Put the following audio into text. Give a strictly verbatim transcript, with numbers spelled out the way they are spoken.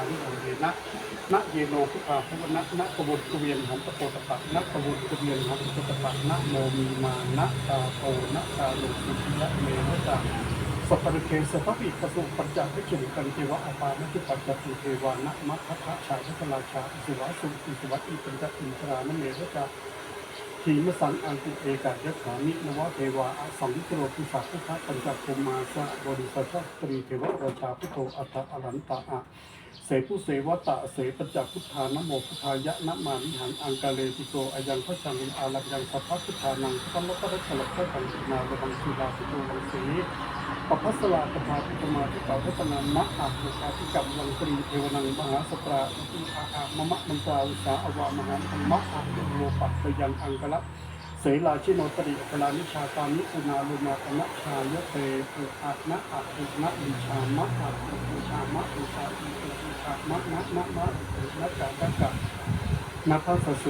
Niyena, na yeno buddhā bhuvanā, na kavun kavien hanta potapā, na kavun kavien hanta potapā, na mo mī mā, na tā to, na tā ro sī, ya me racā. Sabbarakkhe sabbavipassu, pañca paccekānañceva, apā majjhapakkhatū devā, na ma bhaddajā, na ca rājā, isivā suvatthi isivā, itañca indrā, na me racā. Bhīmasaṃ aṅkulikāyasthāmi, nava devā asaṃvicaro disā, buddhā pañca bhummā saha bodhisattāsi, devā rājā buddho atha ānandā, ase bhū se vata ase pañca buddhā, namo buddhāya, namāmihaṃ aṅkaleṭṭhiko. Ayaṃ bhaddaṃ ve āraññaṃ sabbabuddhānaṃ, puttānaṃ pāṇataraccharakkhaṃ, uṇṇālomaṃ sīlādipū vaṃ se. Pabhassarā tathāpi, dhammā dīpā ratanaṃ, mahāpuggalā āgū āgū, tirā tirā devānaṃ mahāsatrā, utu ā ā mama mantrā, vusā avā mahānaṃ, mahāpuggalā pāpayaṃ aṅkaraṃ. Serāsino tari aggalanisātāni, uṇṇālomāpanābhāya, te pu a na a pu na vijjā ma a pu vijjā ma vijjā, i pu vijjā ma na na ma u u na ka ka ka, na bhassā su